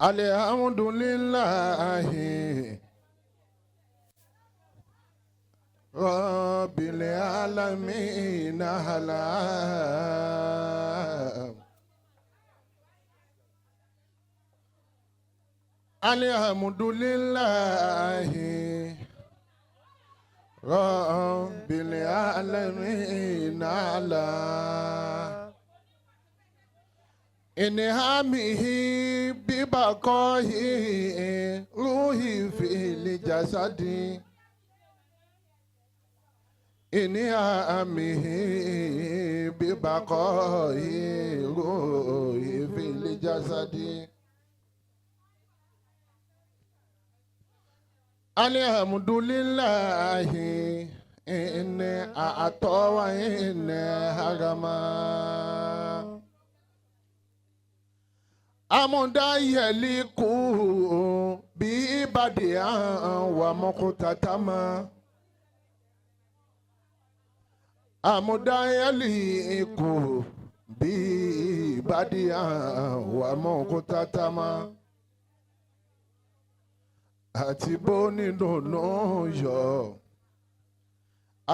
Alhamdulillahi Rabbil alamin ala Alhamdulillahi Rabbil alamin ala Inihamihi bibaqahi ruhi fil jasadi Inihamihi bibaqahi ruhi fil jasadi Alhamdulillahi inni a'ta wa inni harama Amúdáyẹ̀líkù bí ìbàdí wà mọ́kútàtàmá. Amúdáyẹ̀líkù bí ìbàdí wà mọ́kútàtàmá. Àti bónídùnnú yọ,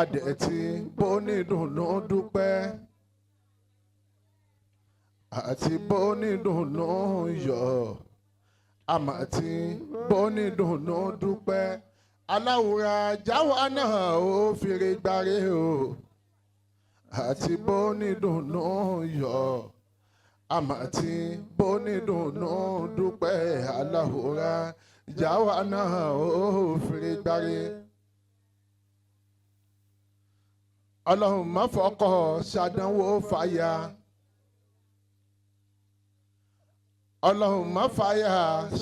adẹ̀tí bónídùnnú dúpẹ́. Àti bónídùnnú yọ, àmàtí bónídùnnú dúpẹ́. Aláwùrà jáwa náà ó fèrè gbáre o. Àti bónídùnnú yọ, àmàtí bónídùnnú dúpẹ́. Aláwùrà jáwa náà ó fèrè gbáre. Ọlọ́run má fọkọ ṣàdánwò fàyà. Ọlọ́run má fàyà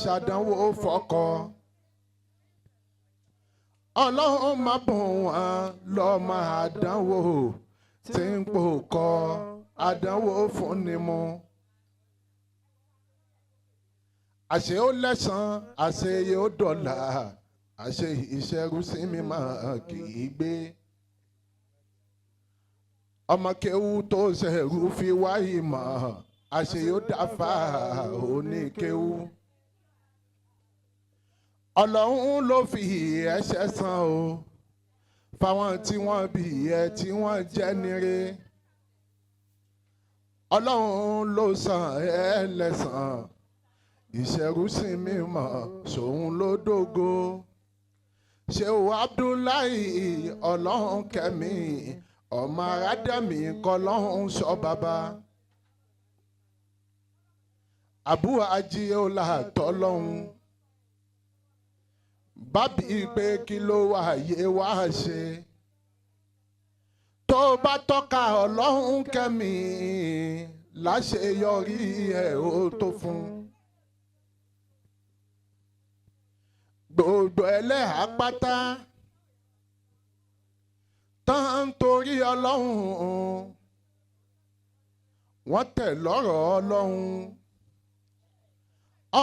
ṣàdánwò fọkọ. Ọlọ́run má bùn wọ́n lọ́mọ àdánwò tí ń pò kọ àdánwò fún ni mu. Àṣé ó lẹ́sàn-án, àṣé yóò dọ̀là, àṣé ìṣẹ́rú sí mi máa kì í gbé. Ọmọ kéwú tó ṣẹ̀rú fi wá ìmọ̀, àṣé yóò dáfà oníkéwú. Ọlọ́run ló fi ẹ̀ṣẹ̀ san o fáwọn tí wọ́n bí ẹ tí wọ́n jẹ́ nire. Ọlọ́run ló san ẹ lẹ́san, ìṣẹ̀rúsìn mímọ́ sòun ló dógo. Ṣéwù Abdullahi ọlọ́run kẹ́mi, ọmọ aládàmì kọlọ́run sọ bàbá. Abu Ajiola tọ́lọ́hún. Bábí pé kí ló wà yé wá ṣe. Tó bá tọ́ka ọlọ́run kẹ́mi, láṣeyọrí ẹ̀ ó tó fún. Gbogbo ẹlẹ́hàá pátá tán torí ọlọ́run, wọ́n tẹ̀ lọ́rọ̀ ọlọ́run.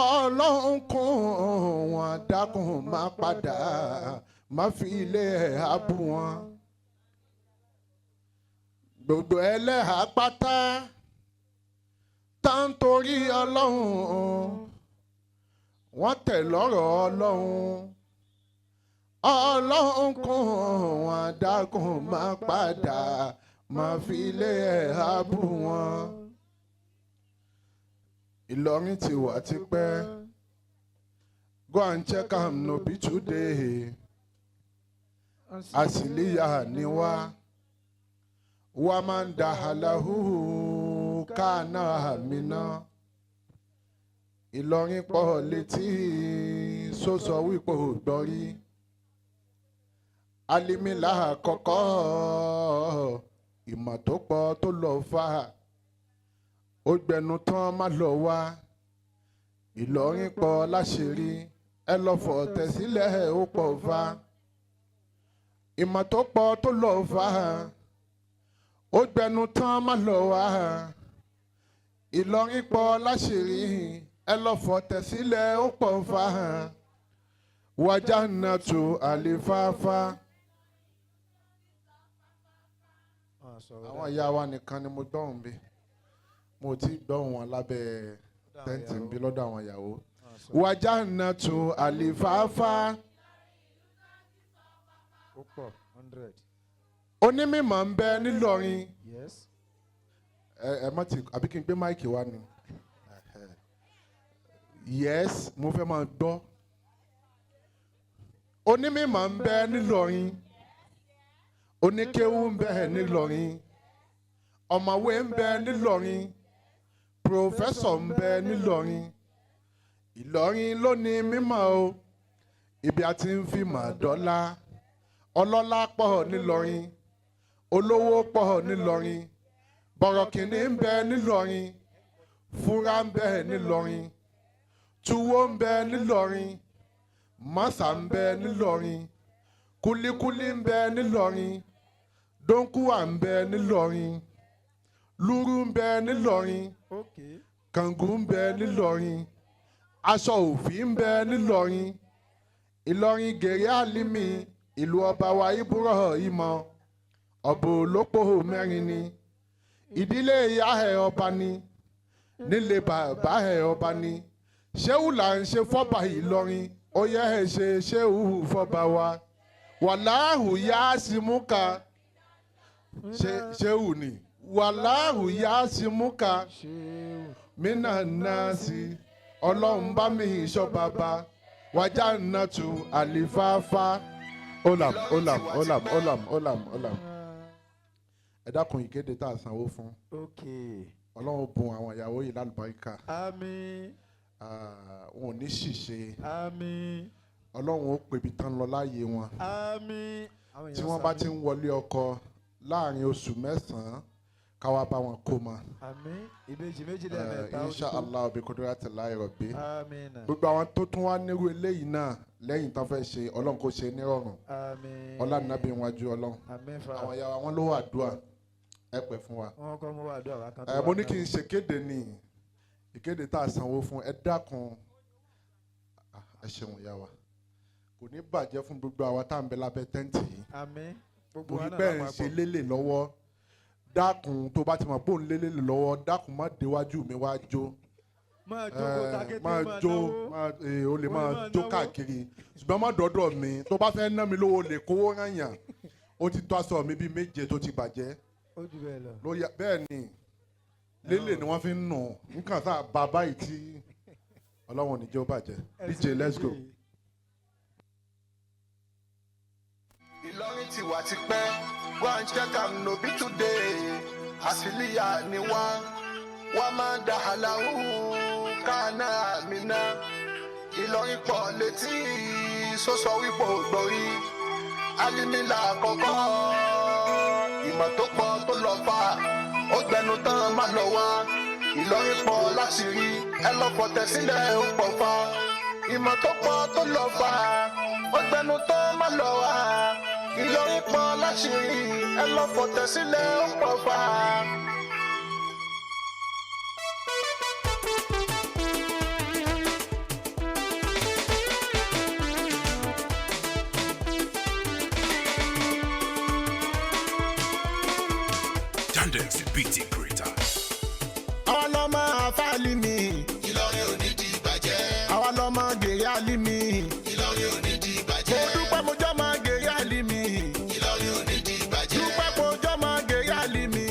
Ọlọ́run kún wọn dákun má padà má fi ilé ẹ̀ abú wọn. Gbogbo ẹlẹ́hàá pátá tán torí ọlọ́run, wọ́n tẹ̀ lọ́rọ̀ ọlọ́run. Ọlọ́run kún wọn dákun má padà má fi ilé ẹ̀ abú wọn. Ìlọrin ti wà tipẹ́. Go and check am, no be today. Àsìlíyà ni wá. Wà máa ń da àlàhù kánà àmìnà. Ìlọrin pọ̀ létí sọ́sọ wípé ò gbọ́ rí. Alimila àkọ́kọ́ ìmọ̀ tó pọ̀ tó lọ fà. Ó gbẹnu tán má lọ wá. Ìlọrin pọ̀ láṣìírí, ẹ lọ fọ̀ tẹ̀sílẹ̀ ó pọ̀ fa. Ìmọ̀ tó pọ̀ tó lọ fà. Ó gbẹnu tán má lọ wá. Ìlọrin pọ̀ láṣìírí, ẹ lọ fọ̀ tẹ̀sílẹ̀ ó pọ̀ fa. Wájà nàtú àlìfáfá. Àwọn ìyá wa nìkan ni mo gbọ́hùn bí. Mo ti gbọ́hùn wọn lábẹ́ tẹ́ǹtì ń bí lọ́dọ̀ àwọn ìyàwó. Wàjánà tu àlìfáfá. Ó pọ̀ 100. Onímọ̀ ń bẹ nílọrin. Yes. Ẹ má ti àbí kí n gbé mic wá ni. Yes, mo fẹ́ máa gbọ́. Onímọ̀ ń bẹ nílọrin, oníkéwú ń bẹ nílọrin, ọ̀mọ̀wé ń bẹ nílọrin, pòfẹ́sọ̀ ń bẹ nílọrin. Ìlọrin ló ní mímọ̀ o, ibi a ti ń fi mọ̀ dọ́là. Ọlọ́lá pọ̀ nílọrin, olówó pọ̀ nílọrin, bọ̀rọ̀kìnní ń bẹ nílọrin, fúnra ń bẹ nílọrin, túwó ń bẹ nílọrin, mọ́sà ń bẹ nílọrin, kúlíkúlí ń bẹ nílọrin, dóńkúwà ń bẹ nílọrin, lúrú ń bẹ nílọrin, Okay. kàngú ń bẹ nílọrin, aṣọ òfì ń bẹ nílọrin. Ìlọrin gèrè àlímì, ìlú ọba wa ibúrọ̀ ìmọ̀ ọ̀bọ̀ olópò mẹ́rin ni. Ìdílé ìyá ẹ̀ ọba ni, nílé bàbá ẹ̀ ọba ni. Ṣéwù là ń ṣe fọ́ba Ìlọrin, ó yẹ ẹ̀ ṣe ṣéwù fọ́ba wa. Wàláhù yá símúkà, ṣéwù ni wàláhù yá símúkà Ṣéwù. Mínà náà sí ọlọ́run bá mi ìṣọ́ bàbá wájà náà tu àlìfáfá. Olam olam olam olam olam olam. Ẹ dákun, ìkéde tá a sanwó fún. Okay. Ọlọ́run bùn àwọn ìyàwó yìí lálùbáríkà. Àmín. Ah, wọn ò ní ṣìṣe. Àmín. Ọlọ́run ó pèbí tán lọ láàyè wọn. Àmín. Àwọn Tí èèyàn wọ́n bá ṣàmín. ti ń wọlé ọkọ láàrin oṣù 9, káwá bá wọn kó mọ. Àmín. Ìbejì méjì lẹ́ẹ̀mẹ́ta, ó ti Insha tó. Allah bi kudratillahi rabbi. Àmín. Gbogbo àwọn tó tún wá nírú eléyìí náà lẹ́yìn tán fẹ́ ṣe, ọlọ́run kó ṣe nírọ̀rùn. Àmín. Ọlá nàbí wájú ọlọ́run. Àmín fa. Àwọn ìyá wa wọn ló wà dùà, ẹ pẹ́ fún wa. Wọ́n kọ́ mú wàdúrà wá kan tó Ẹ wà mo ní náà. kí n ṣèkéde ní ìkéde tá a sanwó fún. Ẹ dákun. Ah, ẹ ṣeun ìyá wa, kò ní bàjẹ́ fún gbogbo àwa tá à ń bẹ lábẹ́ tẹ́ǹtì yìí. Àmín. Gbogbo Mo wa rí náà bẹ́ẹ̀ ń lápapọ̀. ṣe lélẹ̀ lọ́wọ́. Dákun, tó bá ti mọ̀ pé òun lélẹ̀ lọ́wọ́, dákun, má déwájú mi wá jó. Máa jókòó takété, máa máa jó náwó. máa o lè O lè máa máa jó náwó. káàkiri, ṣùgbọ́n má dọ́dọ̀ mi. Tó bá fẹ́ ná mi lówó, lè kówó rányàn. Ó ti tó aṣọ mi bíi méje tó ti bàjẹ́. Ó jù bẹ́ẹ̀ lọ. Lórí bẹ́ẹ̀ ni lélẹ̀ ni wọ́n fi ń nù nǹkan tá a bá báyìí tí ọlọ́run ò ní jẹ́ ó bàjẹ́. DJ, let's go. Ìlọrin ti wà tipẹ́, go and check am, no be today. Àsìlíyà ni wọ́n wọ́n máa ń da àlàó kánà àmìnà. Ìlọrin pọ̀ létí sọ́sọ wípé ògbórí alimila àkọ́kọ́, ìmọ̀ tó pọ̀ tó lọ fà ó gbẹnu tán má lọ wá. Ìlọrin pọ̀ láṣìírí, ẹ lọ fọ̀tẹ̀ sílẹ̀, ó pọ̀ fa. Ìmọ̀ tó pọ̀ tó lọ fà ó gbẹnu tán má lọ wá. Ìlọrin pọ̀ láṣìírí, ẹ lọ fọ̀tẹ̀ sílẹ̀, ó pọ̀ fa. Yandex the BT creator. Àwa lọmọ àfáàlì mi. Ìlọrin ò ní di ìbàjẹ́. Àwa lọmọ gèrè àlì mi. Ìlọrin ò ní di Mo ìbàjẹ́. dúpẹ́ mo jọ́ mọ gèrè àlì mi. Ìlọrin ò ní di ìbàjẹ́. Dúpẹ́ mo jọ́ mọ gèrè àlì mi.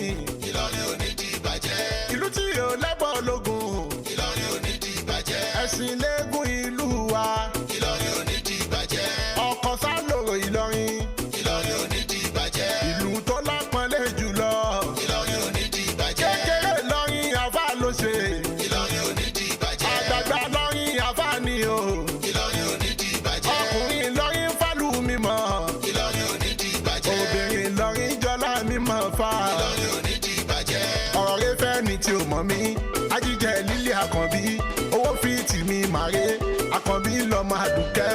Ìlọrin ò ní di ìbàjẹ́. Ìlú tí yóò lẹ́bọ̀ ológun. Ìlọrin ò ní di ìbàjẹ́. Ẹ̀sìn lẹ́gùn ìlú wa. Ìlọrin ò ní di ìbàjẹ́. Ọkọ̀ sálòrò Ìlọrin. Ìlọrin ò ní di ìbàjẹ́. Ìlú tó lápọ́nlé jùlọ. Ìlọrin ò ní di ìbàjẹ́. Kékeré Ìlọrin àfáà ló ṣe. Ìlọrin ò ní di ìbàjẹ́. Àgbàgbà Ìlọrin àfáà ni o. Ìlọrin ò ní di ìbàjẹ́. Ọkùnrin Ìlọrin fálù mímọ́. Ìlọrin ò ní di ìbàjẹ́. Obìnrin Ìlọrin jọlá mímọ́ fa. Ìlọrin ò ní di ìbàjẹ́. Ọ̀rọ̀ rẹ fẹ́ ni tí o mọ̀ mí. Ajíjẹ lílé àkànbí. Owó fi tì mí màré. Àkànbí lọ́mọ àdùkẹ́.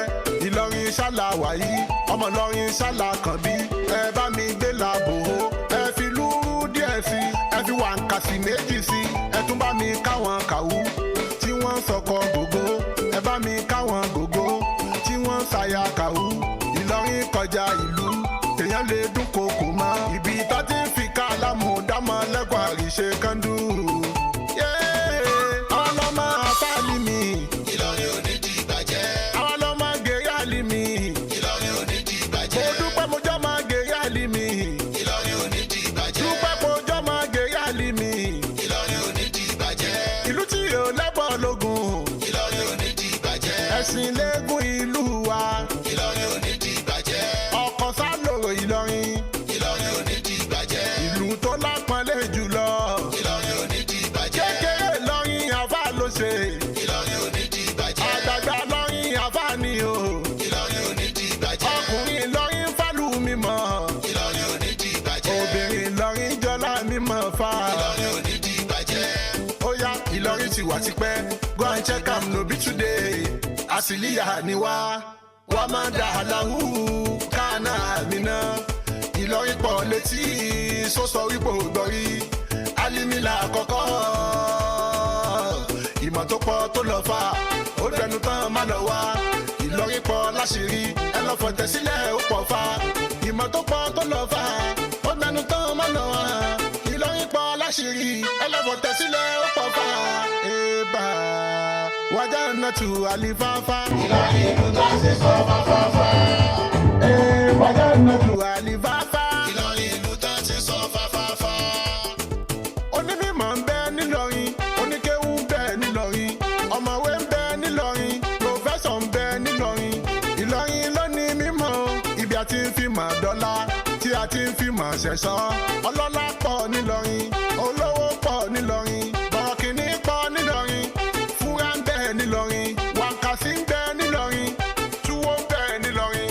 Ìlọrin ṣálá wàyí. Ọmọ Ìlọrin ṣálá kànbí. Ẹ bá mi gbé làbò ó. Ẹ fi lúrú díẹ̀ sí. Ẹ fi wàǹkàsì méjì sí. Ẹ tún bá mi káwọn kàwú tí wọ́n ń sọkọ gògó. Ẹ bá mi káwọn gògó tí wọ́n ń ṣàyà kàwú. Ìlọrin kọjá ìlú èèyàn lè dúnkokò mọ́. Ibi tó ti ń fi kálámù dámọ́ lẹ́kọ̀ọ́ àríṣe kándú. Ọlọ́mọ afáàlì mi. Ìlọrin ò ní Ẹ̀sìn lẹ́gùn ìlú wa. Ìlọrin ò ní di ìbàjẹ́. Ọkọ̀ sálòrò Ìlọrin. Ìlọrin ò ní di ìbàjẹ́. Ìlú tó lápọ́nlé jùlọ. Ìlọrin ò ní di ìbàjẹ́. Kékeré Ìlọrin àfa ló ṣe. Ìlọrin ò ní di ìbàjẹ́. Àgbàgbà Ìlọrin àfa ni o. Ìlọrin ò ní di ìbàjẹ́. Ọkùnrin Ìlọrin fálù mímọ́. Ìlọrin ò ní di ìbàjẹ́. Obìnrin Ìlọrin jọlá mímọ́ fa. Ìlọrin ò ní di ìbàjẹ́. Ó yá, Ìlọrin ti wà tipẹ́, go and check am, no be today. Àsìlíyà ni wá, wá máa dà láhù kánà àmìnà. Ìlọrin pọ̀ létí sọ́sọ́ wípé ò gbọ́rí. Alimila àkọ́kọ́, ìmọ̀ tó pọ̀ tó lọ fà ó dẹnu tán má lọ wá. Ìlọrin pọ̀ láṣìírí, ẹ lọ fọ̀tẹ̀ sílẹ̀, ó pọ̀ fa. Ìmọ̀ tó pọ̀ tó lọ fà ó dẹnu tán má lọ wá. Ìlọrin pọ̀ láṣìírí, ẹ lọ fọ̀tẹ̀ sílẹ̀, ó pọ̀ fa. Eba wájà nàtú àlìfáfá. Ìlọrin ìlú tó ṣe sọ fáfáfá. Wájà nàtú àlìfáfá. Ìlọrin ìlú tó ṣe sọ fáfáfá. Onímọ̀ ń bẹ nílọrin, oníkéwú ń bẹ nílọrin, ọ̀mọ̀wé ń bẹ nílọrin, pòfẹ́sọ̀ ń bẹ nílọrin. Ìlọrin ló ní mímọ̀, ibi a ti ń fi mọ̀ dọ́là, tí a ti ń fi mọ̀ ṣẹ̀ṣọ́. Ọlọ́lá pọ̀ nílọrin, olówó pọ̀ nílọrin, bọ̀rọ̀kìnní pọ̀ nílọrin, fúra ń bẹ nílọrin, wákàsí ń bẹ nílọrin, túwó ń bẹ nílọrin,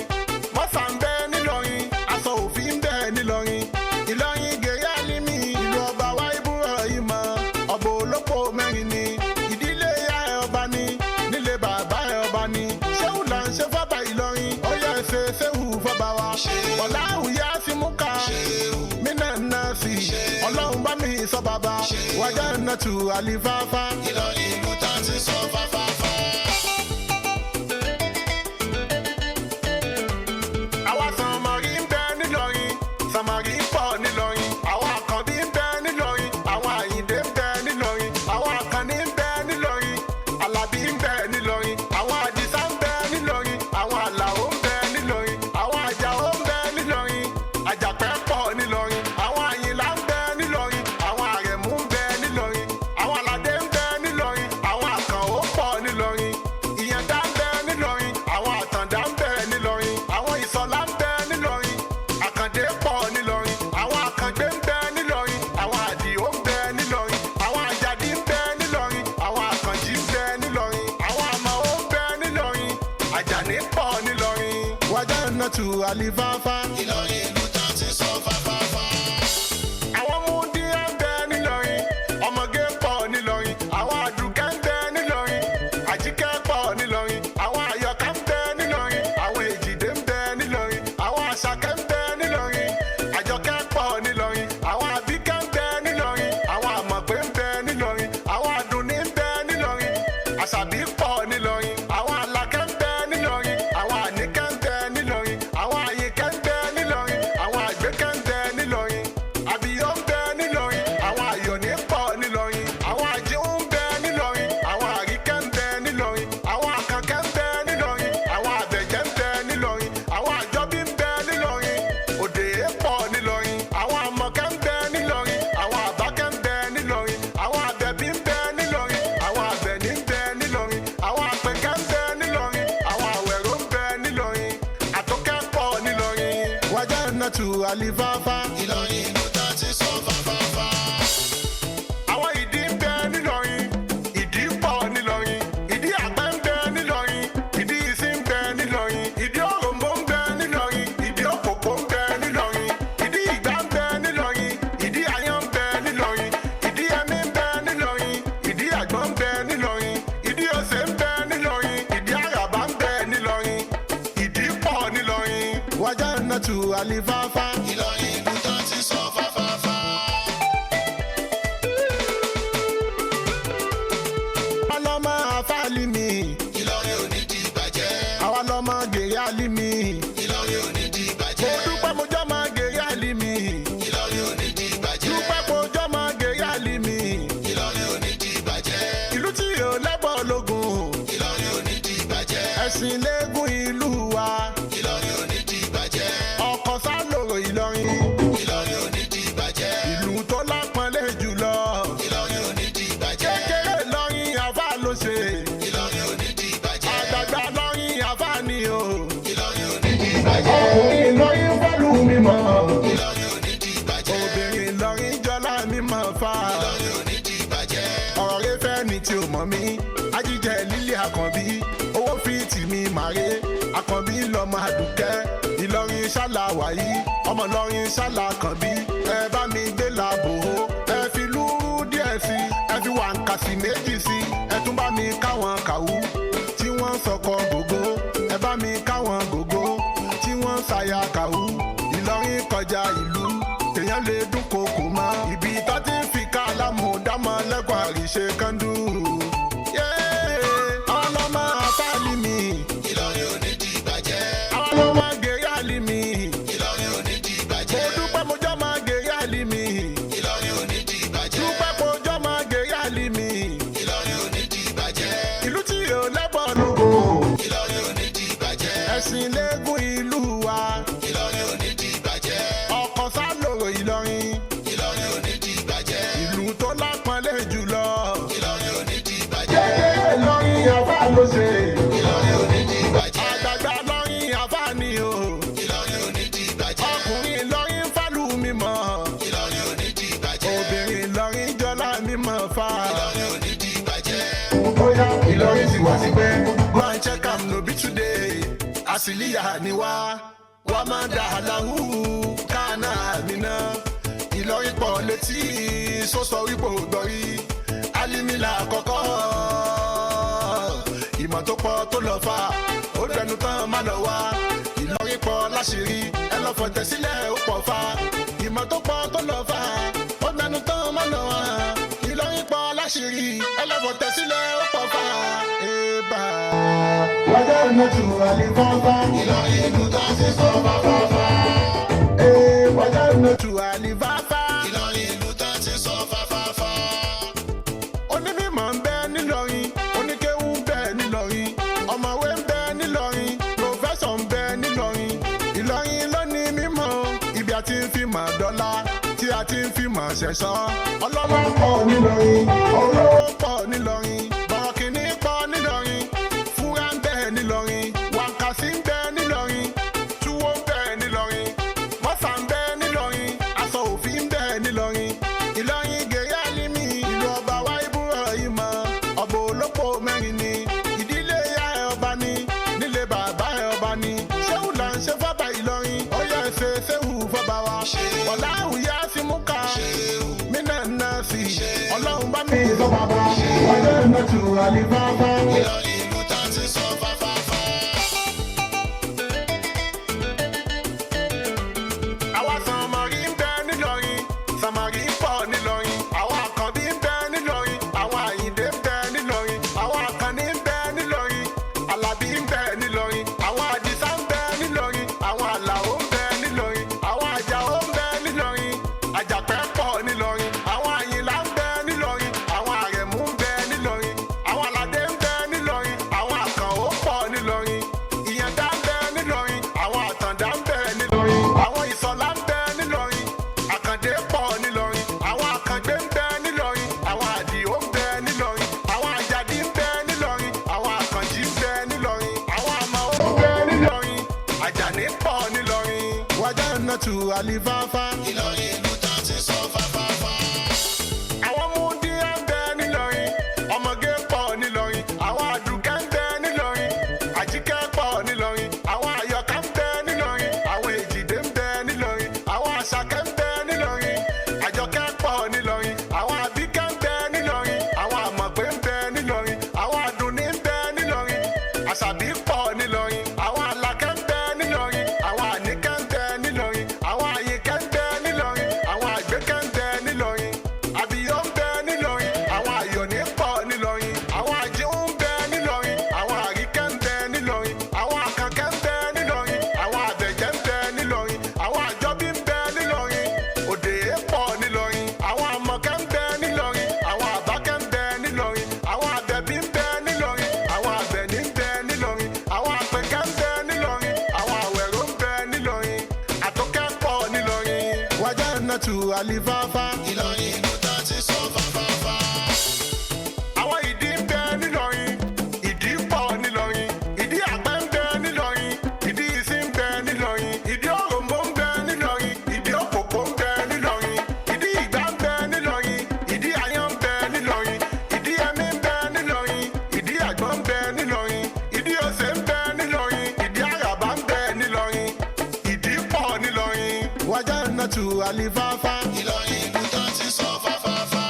mọ́sà ń bẹ nílọrin, aṣọ òfì ń bẹ nílọrin. Ìlọrin gèrè àlímì, ìlú ọba wa ibúrọ̀ ìmọ̀, ọ̀bọ̀ olóko mẹ́rin ni. Ìdílé ìyá ẹ̀ ọba ni, nílé bàbá ẹ̀ ọba ni. Ṣéwù là ń ṣe fọ́ba Ìlọrin, ó yẹ ṣe ṣéwù fọ́ba wa. Ọ̀làhùn yá sí mú ká, mí náà ná sí. Ọlọ́run bá mi sọ bàbá, wájà náà tù àlìfáfá. Ìlọrin ìlú tó ti sọ fáfáfá. Àwa sànmọ́rí ń bẹ nílọrin, sànmọ́rí pọ̀ nílọrin. Àwọn àkànbí ń bẹ nílọrin, àwọn àyìndé ń bẹ nílọrin, àwọn àkànní ń bẹ nílọrin, àlàbí ń bẹ nílọrin, àwọn àdìsá ń bẹ nílọrin, àwọn àlàó ń bẹ nílọrin, àwọn àjàó ń bẹ nílọrin, àjàpẹ́ pọ̀ nílọrin, àwọn àyìnlá ń bẹ nílọrin, àwọn àrẹ̀mú ń bẹ nílọrin, àwọn àlàdé ń bẹ nílọrin, àwọn àkànó pọ̀ nílọrin, ìyàndá ń bẹ nílọrin, àwọn àtàndá ń bẹ nílọrin, àwọn ìsọlá ń bẹ nílọrin, àkàndé pọ̀ nílọrin, àwọn àkàngbé ń bẹ nílọrin, àwọn àdìó ń bẹ nílọrin, àwọn àjàdí ń bẹ nílọrin, àwọn àkànjí ń bẹ nílọrin, àwọn àmàó ń bẹ nílọrin, àjàní pọ̀ nílọrin. Wájà nàtú àlìfáfá. Ìlọrin ìlú tó ti sọ fáfáfá. Àwọn múndíá ń bẹ nílọrin, ọmọge pọ̀ nílọrin, àwọn àdùkẹ́ ń bẹ nílọrin, àjíkẹ́ pọ̀ nílọrin, àwọn àyọ̀ká ń bẹ nílọrin, àwọn èjìdé ń bẹ nílọrin, àwọn àṣàkẹ́ ń bẹ nílọrin, àjọkẹ́ pọ̀ nílọrin, àwọn àbíkẹ́ ń bẹ nílọrin, àwọn àmọ̀pé ń bẹ nílọrin, àwọn àdùnní ń bẹ nílọrin, àṣàbí pọ̀ nílọrin, àwọn àlàkẹ́ ń bẹ nílọrin, àwọn àníkẹ́ ń bẹ nílọrin, àwọn àyíkẹ́ ń bẹ nílọrin, àwọn àgbékẹ́ ń bẹ nílọrin, àbíyọ́ ń bẹ nílọrin, àwọn àyọ̀ní pọ̀ nílọrin, àwọn àjíhùn ń bẹ nílọrin, àwọn àríkẹ́ ń bẹ nílọrin, àwọn àkànkẹ́ ń bẹ nílọrin, àwọn àbẹ̀jẹ́ ń bẹ nílọrin, àwọn àjọbí ń bẹ nílọrin, òdè pọ̀ nílọrin, àwọn àmọ̀kẹ́ ń bẹ nílọrin, àwọn àbákẹ́ ń bẹ nílọrin, àwọn àbẹ̀bí ń bẹ nílọrin, àwọn àbẹ̀ní ń bẹ nílọrin, àwọn àpẹkẹ́ ń bẹ nílọrin, àwọn àwẹ̀rọ ń bẹ nílọrin, àtọ́kẹ́ pọ̀ nílọrin. Wájà nàtú àlìfáfá. Ìlọrin ìlú tó ti sọ fáfáfá. Àwọn ìdí ń bẹ nílọrin, ìdí pọ̀ nílọrin, ìdí àpẹ ń bẹ nílọrin, ìdí ìsín ń bẹ nílọrin, ìdí òròǹbó ń bẹ nílọrin, ìdí òkòkò ń bẹ nílọrin, ìdí ìgbà ń bẹ nílọrin, ìdí àyàn ń bẹ nílọrin, ìdí ẹmí ń bẹ nílọrin, ìdí àgbọn ń bẹ nílọrin, ìdí òsè ń bẹ nílọrin, ìdí àràbà ń bẹ nílọrin, ìdí pọ̀ nílọrin. Wájà nàtú àlìfáfá. Ìlọrin ìlú tó ti sọ fáfáfá. Àwa lọmọ àfáàlì mi. Ìlọrin ò ní di ìbàjẹ́. Àwa lọmọ gèrè àlì mi. Ìlọrin ò ní di ìbàjẹ́. Mo dúpẹ́ mo jọ́ mọ gèrè àlì mi. Ìlọrin ò ní di ìbàjẹ́. Dúpẹ́ mo jọ́ mọ gèrè àlì mi. Ìlọrin ò ní di ìbàjẹ́. Ìlú tí yóò lẹ́bọ̀ lógun. Ìlọrin ò ní di ìbàjẹ́. Ẹ̀sìn lẹ́gùn ìlú wa. Ìlọrin ò ní di ìbàjẹ́. Ọkọ̀ sálòrò Ìlọrin. Ìlọrin ò ní di ìbàjẹ́. Ìlú tó lápọ́nlé jùlọ. Ìlọrin ò ní di ìbàjẹ́. Kékeré Ìlọrin àfa ló ṣe. Ìlọrin ò ní di ìbàjẹ́. Àgbàgbà Yomi, Ajíjẹ Lílé Àkànbí, owó fi tì mí màrè, Àkànbí lọmọ Àdùkẹ́, Ìlọrin ṣálà wàyí, ọmọ Ìlọrin ṣálà kànbí, ẹ bá mi gbé làbò ó, ẹ fi lúrú díẹ̀ sí, ẹ fi wàǹkàsì méjì sí, ẹ tún bá mi káwọn kàwú, tí wọ́n ń sọkọ gògó, ẹ bá mi káwọn gògó, tí wọ́n ń ṣàyà kàwú, Ìlọrin kọjá ìlú, èèyàn lè dúnkokò mọ́, ibi tá ti ń fi kálámù dámọ́ lẹ́kọ̀ọ́ àríṣe kándú. Ọlọ́mọ afáàlì mi. Ìlọrin ò ní di ìbàjẹ́. Àwọn ọlọ́mọ gèrè àlì mi. Ìlọrin ò ní di ìbàjẹ́. Mo dúpẹ́ mo jọ́ máa gèrè àlì mi. Ìlọrin ò ní di ìbàjẹ́. Dúpẹ́ mo jọ́ máa gèrè àlì mi. Ìlọrin ò ní di ìbàjẹ́. Ìlú tí yóò lẹ́bọ̀ lóko. Ìlọrin ò ní di ìbàjẹ́. Ẹ̀sìn lẹ́gùn ìlú wa. Ìlọrin ò ní di ìbàjẹ́. Ọkọ̀ sálòrò Ìlọrin. Ìlọrin ò ní di ìbàjẹ́. Ìlú tó lápọ́nlé jùlọ. Ìlọrin ò ní di ìbàjẹ́. Ìlọrin àfáà ló ṣe. Ìlọrin ò ní di ìbàjẹ́. Àgbàgbà lọ́rin àfáà ni o. Ìlọrin ò ní di ìbàjẹ́. Ọkùnrin Ìlọrin fálù mi mọ̀. Ìlọrin ò ní di ìbàjẹ́. Obìnrin Ìlọrin jọlá mi mọ̀ fa. Ìlọrin ò ní di ìbàjẹ́. Bóyá Ìlọrin ti wá sí pé. Go and check am no be today. Àsìlíyà ni wá. Wá máa dà láhù kánà mi ná. Ìlọrin pọ̀ létí sọ́sọ wípé ò gbọ́rí. Alimi là kọ́kọ́. Ìmọ̀ tó pọ̀ tó lọ fà. Ó dẹnu tán má lọ wá. Ìlọrin pọ̀ láṣìírí. Ẹ lọ fọ̀tẹ̀ sílẹ̀ ó pọ̀ fa. Ìmọ̀ tó pọ̀ tó lọ fà. Ó dẹnu tán má lọ wá. Ìlọrin pọ̀ láṣìírí. Ẹ lọ fọ̀tẹ̀ sílẹ̀ ó pọ̀ fa. Eba. Wájà nàtú àlìfáfá. Ìlọrin ìlú tá a ti sọ fáfáfá. Ee, wájà nàtú àlìfáfá. Ìlọrin ìlú tá a ti sọ fáfáfá. Onímọ̀ ń bẹ nílọrin, oníkéwú ń bẹ nílọrin, ọ̀mọ̀wé ń bẹ nílọrin, pòfẹ́sọ̀ ń bẹ nílọrin. Ìlọrin ló ní mímọ̀, ibi a ti ń fi mọ̀ dọ́là, tí a ti ń fi mọ̀ ṣẹ̀ṣọ́. Ọlọ́lá pọ̀ nílọrin, olówó pọ̀ nílọrin, bọ̀rọ̀kìnní pọ̀ nílọrin, fúra ń bẹ nílọrin, wákàsí ń bẹ nílọrin, túwó ń bẹ nílọrin, mọ́sà ń bẹ nílọrin, aṣọ òfì ń bẹ nílọrin. Ìlọrin gèrè àlímì, ìlú ọba wa ibúrọ̀ ìmọ̀, ọba olóko mẹ́rin ni, ìdílé ìyá ẹ̀ ọba ni, nílé bàbá ẹ̀ ọba ni, ṣéwù là ń ṣe fọ́ba Ìlọrin, ó yẹ ṣe ṣéwù fọ́ba wa. Ọ̀làhùn yá sí mú ká, mí náà ná sí, Ọlọ́run bá mi sọ bàbá, ọjọ́ ìnàtù àlìfáfá. Ìlọrin ìlú tá a ti sọ fáfáfá. Àwa sànmọ́rí ń bẹ nílọrin, sànmọ́rí pọ̀ nílọrin, àwọn àkànbí ń bẹ nílọrin, àwọn àyìndé ń bẹ nílọrin, àwọn àkànní ń bẹ nílọrin, àlàbí ń bẹ nílọrin, àwọn àdìsá ń bẹ nílọrin, àwọn àlàó ń bẹ nílọrin, àwọn àjàó ń bẹ nílọrin, àjàpẹ́ pọ̀ nílọrin, àwọn àyìnlá ń bẹ nílọrin, àwọn àrẹ̀mú ń bẹ nílọrin, àwọn àlàdé ń bẹ nílọrin, àwọn àkànó pọ̀ nílọrin, ìyàndá ń bẹ nílọrin, àwọn àtàndá ń bẹ nílọrin, àwọn ìsọ̀lá ń bẹ nílọrin, àkàndé pọ̀ nílọrin, àwọn àkàngbé ń bẹ nílọrin, àwọn àdìó ń bẹ nílọrin, àwọn àjàdí ń bẹ nílọrin, àwọn àkànjí ń bẹ nílọrin, àwọn àmàó ń bẹ nílọrin, àjàní pọ̀ nílọrin. Wájà nàtú àlìfáfá. Ìlọrin ìlú tá a ti sọ fáfáfá. Àwọn múndíá ń bẹ nílọrin, ọmọge pọ̀ nílọrin, àwọn àdùkẹ́ ń bẹ nílọrin, àjíkẹ́ pọ̀ nílọrin, àwọn àyọ̀ká ń bẹ nílọrin, àwọn èjìdé ń bẹ nílọrin, àwọn àṣàkẹ́ ń bẹ nílọrin, àjọkẹ́ pọ̀ nílọrin, àwọn àbíkẹ́ ń bẹ nílọrin, àwọn àmọ̀pé ń bẹ nílọrin, àwọn àdùnní ń bẹ nílọrin, àṣàbí pọ̀ nílọrin, àwọn àlàkẹ́ ń bẹ nílọrin, àwọn àníkẹ́ ń bẹ nílọrin, àwọn àyìnkẹ́ ń bẹ nílọrin, àwọn àgbékẹ́ ń bẹ nílọrin, àbíyọ́ ń bẹ nílọrin, àwọn àyọ̀ní pọ̀ nílọrin, àwọn àjíhùn ń bẹ nílọrin, àwọn àríkẹ́ ń bẹ nílọrin, àwọn àkànkẹ́ ń bẹ nílọrin, àwọn àbẹ̀jẹ́ ń bẹ nílọrin, àwọn àjọbí ń bẹ nílọrin, òdè pọ̀ nílọrin, àwọn àmọ̀kẹ́ ń bẹ nílọrin, àwọn àbákẹ́ ń bẹ nílọrin, àwọn àbẹ̀bí ń bẹ nílọrin, àwọn àbẹ̀ní ń bẹ nílọrin, àwọn àpẹkẹ́ ń bẹ nílọrin, àwọn àwẹ̀rọ ń bẹ nílọrin, àtọ́kẹ́ pọ̀ nílọrin. Wájà nàtú àlìfáfá. Ìlọrin ìlú tá a ti sọ fáfáfá. Àwọn ìdí ń bẹ nílọrin, ìdí pọ̀ nílọrin, ìdí àpẹ ń bẹ nílọrin, ìdí ìsín ń bẹ nílọrin, ìdí òròǹbó ń bẹ nílọrin, ìdí òkòkò ń bẹ nílọrin, ìdí ìgbà ń bẹ nílọrin, ìdí àyàn ń bẹ nílọrin, ìdí ẹmí ń bẹ nílọrin. tu alifafa. Ìlọrin ìlú tán ti sọ fáfáfá.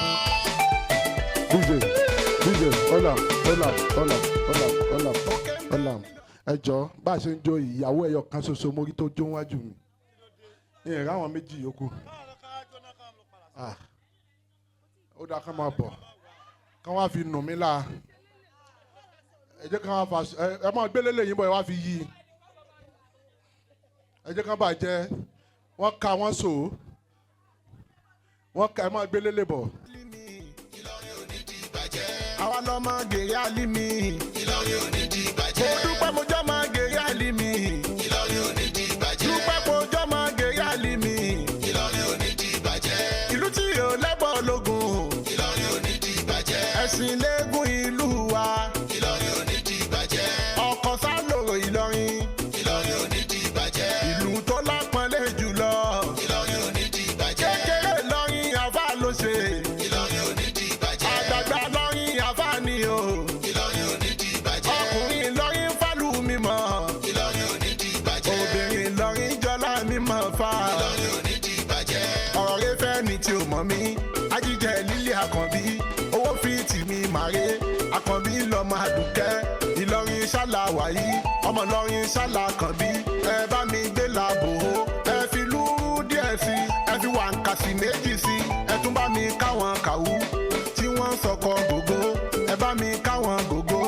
DJ, DJ, hold on, hold on, hold on, hold on, hold on, hold on. Ẹ jọ bá a ṣe ń jó ìyàwó ẹyọ kan ṣoṣo mórí tó jó wájú mi. Ìyẹn ráwọn méjì yòókù. Ah, ó dáa ká máa bọ̀. Ká wá fi nù mí láa. Ẹ jẹ́ ká wá fa ẹ máa gbélé lẹ́yìn bọ̀ ẹ wá fi yí i. Ẹ jẹ́ ká bàjẹ́. Wọ́n ka wọ́n sò ó. Wọ́n ka ẹ máa gbélé lè bọ̀. Ìlọrin ò ní di ìbàjẹ́. Àwa lọmọ gèrè alimi. Ìlọrin ò ní di ìbàjẹ́. Mo dúpẹ́ mo jọ́ mọ gèrè alimi. Ìlọrin ò ní di ìbàjẹ́. Dúpẹ́ mo jọ́ mọ gèrè alimi. Ìlọrin ò ní di ìbàjẹ́. Ìlú tí yóò lẹ́bọ̀ lógun. Ìlọrin ò ní di ìbàjẹ́. Ẹ̀sìn lẹ́gùn ìlú wa. Ìlọrin ò ní di ìbàjẹ́. Ọkọ̀ sálòrò Ìlọrin. Ìlọrin ò ní di ìbàjẹ́. Ìlú tó lápọ́nlé jùlọ. Ìlọrin ò ní di ìbàjẹ́. Kékeré lọ́rin àfa ló ṣe. Ìlọrin ò ní di ìbàjẹ́. Àgbàgbà lọ́rin àfa ni o. Ìlọrin ò ní di ìbàjẹ́. Ọkùnrin lọ́rin fálù mímọ́. Ìlọrin ò ní di ìbàjẹ́. Obìnrin lọ́rin jọlá mímọ́ fa. Ìlọrin ò ní di ìbàjẹ́. Ọ̀rọ̀ rẹ fẹ́ ni tí o mọ̀ mí. Ajíjẹ lílé àkànbí. Owó fi tì mí màre. Àkànbí lọ́mọ àdùkẹ́. Ìlọrin ṣálá wàyí. Ọmọ Ìlọrin ṣálá kànbí. Ẹ bá mi gbé làbò ó. Ẹ fi lúrú díẹ̀ sí. Ẹ fi wàǹkàsì méjì sí. Ẹ tún bá mi káwọn kàwú. Tí wọ́n ń sọkọ gògó. Ẹ bá mi káwọn gògó.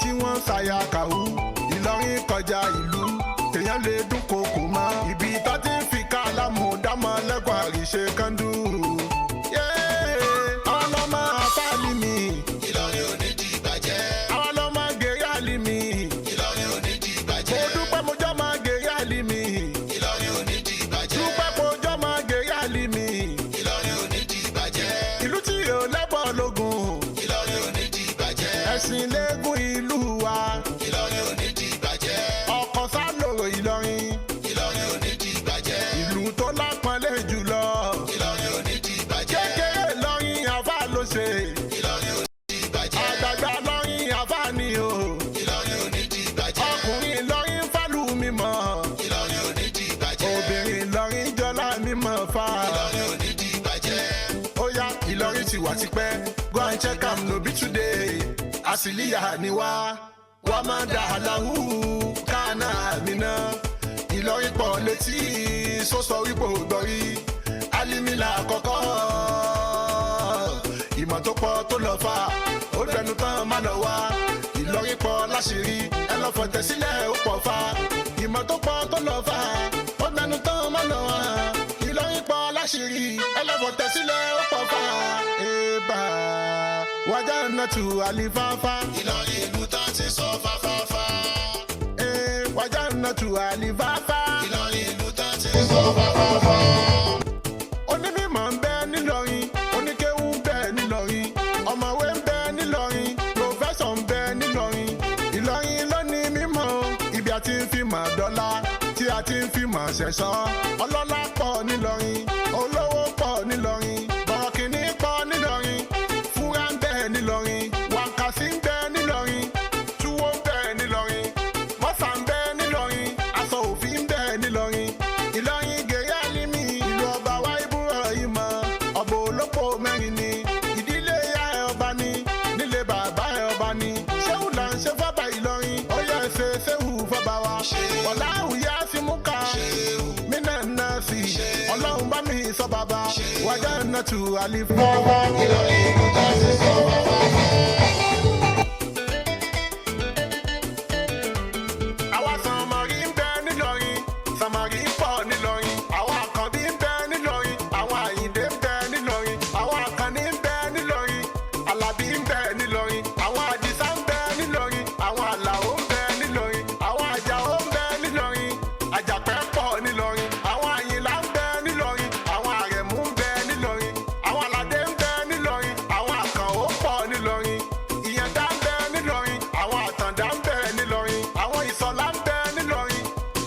Tí wọ́n ń ṣàyà kàwú. Ìlọrin kọjá ìlú. Èèyàn lè dúnkokò mọ́. Ibi tó ti ń fi kálámù dámọ́ lẹ́kọ̀ọ́ àríṣe kándú. Àwọn lọ́mọ afáàlì mi. Ìlọrin ò ní di ìbàjẹ́. Àwọn lọ́mọ gèrè àlì mi. Ìlọrin ò ní di ìbàjẹ́. Mo dúpẹ́ mo jọ́ mọ gèrè àlì mi. Ìlọrin ò ní di ìbàjẹ́. Dúpẹ́ mo jọ́ mọ gèrè àlì mi. Ìlọrin ò ní di ìbàjẹ́. Ìlú tí yóò lẹ́bọ̀ lógun. Ìlọrin ò ní di ìbàjẹ́. Ẹ̀sìn lẹ́gùn ìlú wa. Ìlọrin ò ní di ìbàjẹ́. Ọkọ̀ sálòrò Ìlọrin. Ìlọrin ò ní di ìbàjẹ́. Ìlú tó lápọ́nlé jùlọ. Ìlọrin ò ní di ìbàjẹ́. Kékeré lọ́rin àfa ló ṣe. Ìlọrin ò ní di ìbàjẹ́. Àgbàgbà lọ́rin àfa ni o. Ìlọrin ò ní di ìbàjẹ́. Ọkùnrin lọ́rin fálù mímọ́. Ìlọrin ò ní di ìbàjẹ́. Obìnrin lọ́rin jọlá mímọ́ fa. Ìlọrin ò ní di ìbàjẹ́. Ó yá Ìlọrin ti wà tipẹ́. Go and check am no be today. Àsìlíyà ni wá. Wá máa dà láhù kánà mi ná. Ìlọrin pọ̀ létí sọ́sọ wípé ò gbọ́rí. Alímìlà àkọ́kọ́. Ìmọ̀ tó pọ̀ tó lọ fà. Ó dẹnu tán má lọ wá. Ìlọrin pọ̀ láṣìírí. Ẹ lọ fọ̀tẹ̀ sílẹ̀ ó pọ̀ fa. Ìmọ̀ tó pọ̀ tó lọ fà. Ó dẹnu tán má lọ wá. Ìlọrin pọ̀ láṣìírí. Ẹ lọ fọ̀tẹ̀ sílẹ̀ ó pọ̀ fa. Eba wájà náà tu àlìfáfá. Ìlọrin ìlú tán ti sọ fáfáfá. Ee, wájà náà tu àlìfáfá. Ìlọrin ìlú tán ti sọ fáfáfá. Onímọ̀ ń bẹ nílọrin, oníkéwú ń bẹ nílọrin, ọ̀mọ̀wé ń bẹ nílọrin, pòfẹ́sọ̀ ń bẹ nílọrin. Ìlọrin ló ní mímọ̀ o, ibi a ti ń fi mọ̀ dọ́là, tí a ti ń fi mọ̀ ṣẹ̀ṣọ́. Ọlọ́lá pọ̀ nílọrin, olówó pọ̀ nílọrin, bọ̀rọ̀kìnní pọ̀ nílọrin, fúra ń bẹ nílọrin, wákàsí ń bẹ nílọrin, túwó ń bẹ nílọrin, mọ́sà ń bẹ nílọrin, aṣọ òfì ń bẹ nílọrin. Ìlọrin gèrè àlímì, ìlú ọba wa Ibrahim, ọba olóko mẹ́rin ni, ìdílé ìyá ẹ̀ ọba ni, nílé bàbá ẹ̀ ọba ni. Ṣéwù là ń ṣe fọ́ba Ìlọrin, ó yẹ ṣe ṣéwù fọ́ba wa. Ọ̀làhùn yá sí mú ká, mí náà ná sí, ọlọ́run bá mi sọ bàbá, wájà náà tù àlìfọ́. Ìlọrin ìlú tán ti sọ fáfáfá. Àwa sànmọ́rí ń bẹ nílọrin, sànmọ́rí pọ̀ nílọrin, àwọn àkànbí ń bẹ nílọrin, àwọn àyìndé ń bẹ nílọrin, àwọn àkànní ń bẹ nílọrin, àlàbí ń bẹ nílọrin, àwọn àdìsá ń bẹ nílọrin, àwọn àlàó ń bẹ nílọrin, àwọn àjàó ń bẹ nílọrin, àjàpẹ́ pọ̀ nílọrin, àwọn àyìnlá ń bẹ nílọrin, àwọn àrẹ̀mú ń bẹ nílọrin, àwọn àlàdé ń bẹ nílọrin, àwọn àkànó pọ̀ nílọrin, ìyàndá ń bẹ nílọrin, àwọn àtàndá ń bẹ nílọrin, àwọn ìsọ̀lá ń bẹ nílọrin,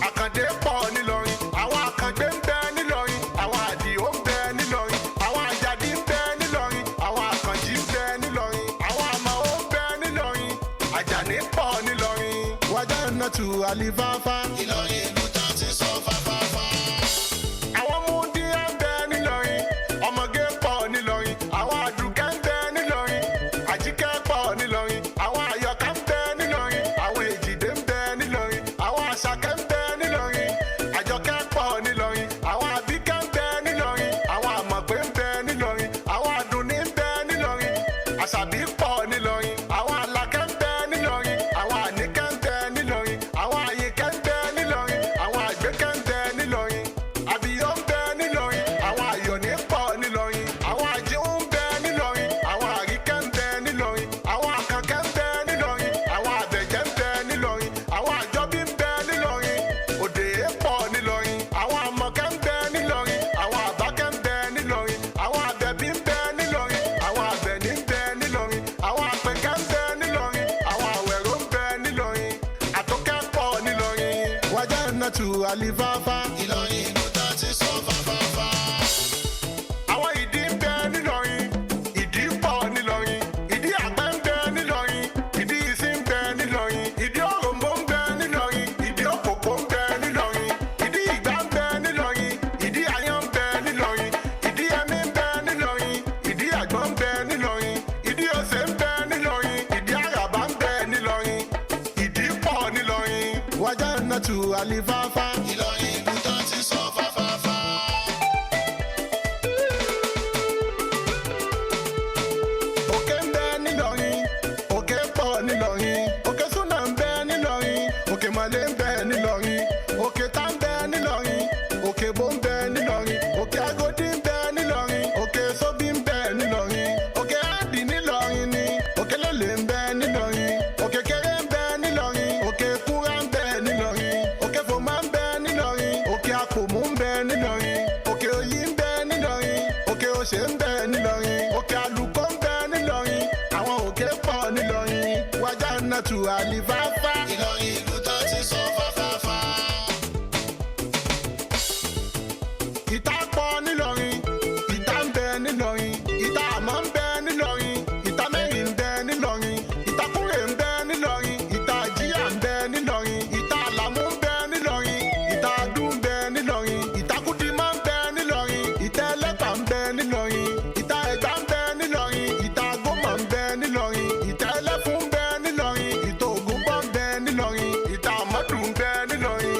àkàndé pọ̀ nílọrin, àwọn àkàngbé ń bẹ nílọrin, àwọn àdìó ń bẹ nílọrin, àwọn àjàdí ń bẹ nílọrin, àwọn àkànjí ń bẹ nílọrin, àwọn àmàó ń bẹ nílọrin, àjàní pọ̀ nílọrin. Wájà náà tu àlìfáfá. Ìlọrin ìlú tán ti sọ fáfáfá. Àwọn múndíá ń Wájánátù àlìfáfá. Ìlọrin ìlú tá ti sọ fáfáfá. Àwọn ìdí ń bẹ nílọrin, ìdí pọ̀ nílọrin, ìdí àpẹ ń bẹ nílọrin, ìdí ìsín ń bẹ nílọrin, ìdí òròǹbó ń bẹ nílọrin, ìdí òkòkò ń bẹ nílọrin, ìdí ìgbá ń bẹ nílọrin, ìdí àyàn ń bẹ nílọrin, ìdí ẹmí ń bẹ nílọrin, ìdí àgbọn ń bẹ nílọrin, ìdí òsè ń bẹ nílọrin, ìdí àràbà ń bẹ nílọrin, ìdí pọ̀ nílọrin. Wájánátù àlìfáfá. Ìlọrin ìlú tá ti sọ fáfáfá. Òkè ń bẹ nílọrin, òkè pọ̀ nílọrin, òkè súnà ń bẹ nílọrin, òkè mọ̀lẹ́ ń bẹ nílọrin, òkè tá ń bẹ nílọrin, òkè bó ń bẹ nílọrin, òkè agodi ń bẹ nílọrin, òkè sóbì ń bẹ nílọrin, òkè áàdì nílọrin ni, òkè lélẹ̀ ń bẹ nílọrin, òkè kéré ń bẹ nílọrin, òkè kúrá ń bẹ nílọrin, òkè fòmá ń bẹ nílọrin, òkè àpòmù ń bẹ nílọrin, òkè òyì ń bẹ nílọrin, òkè òṣè ń bẹ nílọrin, òkè àlùkò ń bẹ nílọrin, àwọn òkè pọ̀ nílọrin, Wájánátù àlìfáfá. Ìlọrin ìlú tá ti sọ fáfáfá. Ìta pọ̀ nílọrin, ìta ń bẹ nílọrin, ìta àmọ́ ń bẹ nílọrin, ìta mẹ́rin ń bẹ nílọrin, ìta kúrè ń bẹ nílọrin, ìta àjíyà ń bẹ nílọrin, ìta àlàmú ń bẹ nílọrin, ìta adú ń bẹ nílọrin, ìta kúdímọ́ ń bẹ nílọrin, ìta ẹlẹ́pà ń bẹ nílọrin, ìta ẹ̀gbá ń bẹ nílọrin, ìta gómà ń bẹ nílọrin, ìta ẹlẹ́fun ń bẹ nílọrin, ìta ògúnbọ̀ ń bẹ nílọrin, ìta àmọ́dù ń bẹ nílọrin.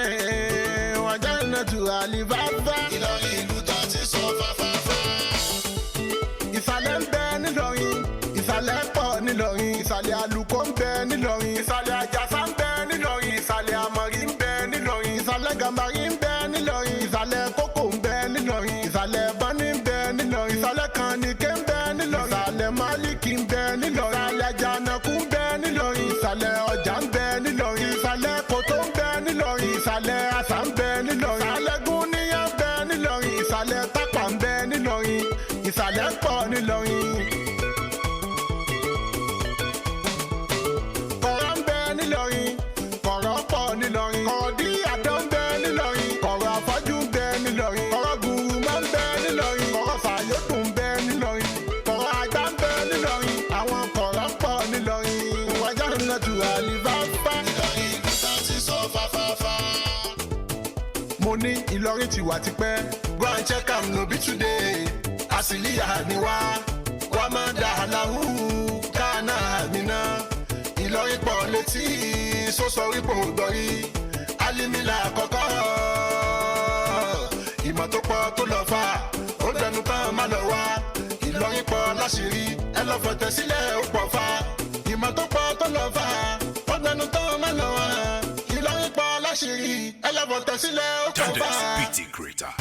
Ẹ̀ẹ́ Wájánátù àlìfáfá. Ìlọrin ìlú tá ti sọ fáfáfá. Ìsàlẹ̀ ń bẹ nílọrin, ìsàlẹ̀ pọ̀ nílọrin, ìsàlẹ̀ àlùkò ń bẹ nílọrin, ìsàlẹ̀ àjàsá ń bẹ nílọrin, ìsàlẹ̀ àmọ̀rí ń bẹ nílọrin, ìsàlẹ̀ gàmbarí ń bẹ nílọrin, ìsàlẹ̀ kókò ń bẹ nílọrin, ìsàlẹ̀ bọ́ní ń bẹ nílọrin, ìsàlẹ̀ kànìké ń bẹ nílọrin, ìsàlẹ̀ máàlìkì ń bẹ nílọrin, ìsàlẹ̀ àjànàkú ń bẹ nílọrin, ìsàlẹ̀ ọjà ń bẹ nílọrin, ìsàlẹ̀ kòtó ń bẹ nílọrin, ìsàlẹ̀ àṣà ń bẹ nílọrin, ìsàlẹ̀ gúnníyà ń bẹ nílọrin, ìsàlẹ̀ tápà ń bẹ nílọrin, ìsàlẹ̀ pọ̀ nílọrin. Kọ̀rọ̀ ń bẹ nílọrin, kọ̀rọ̀ pọ̀ nílọrin, kọ̀rọ̀ dí àdó ń bẹ nílọrin, kọ̀rọ̀ àfọ́jú ń bẹ nílọrin, kọ̀rọ̀ gùrùmọ́ ń bẹ nílọrin, kọ̀rọ̀ fàyọ́dún ń bẹ nílọrin, kọ̀rọ̀ àgbà ń bẹ nílọrin, àwọn kọ̀rọ̀ pọ̀ nílọrin. Wájánátù àlìfáfá. Ìlọrin ìlú tá ti sọ fáfáfá. Mo ní Ìlọrin ti wà tipẹ́. Go and check am, no be today. Àsìlíyà ni wá, wá máa dà láhù kánà àmìnà. Ìlọrin pọ̀ létí, sọ́sọ́ rípò gbọ́rí. Alímìlà àkọ́kọ́. Ìmọ̀ tó pọ̀ tó lọ fà, ó dẹnu tán má lọ wá. Ìlọrin pọ̀ láṣìírí, ẹ lọ fọ̀tẹ̀ sílẹ̀ ó pọ̀ fà. Ìmọ̀ tó pọ̀ tó lọ fà, ó dẹnu tán má lọ wá. Ìlọrin pọ̀ láṣìírí, ẹ lọ fọ̀tẹ̀ sílẹ̀ ó pọ̀ fà. Yandex BT Creator.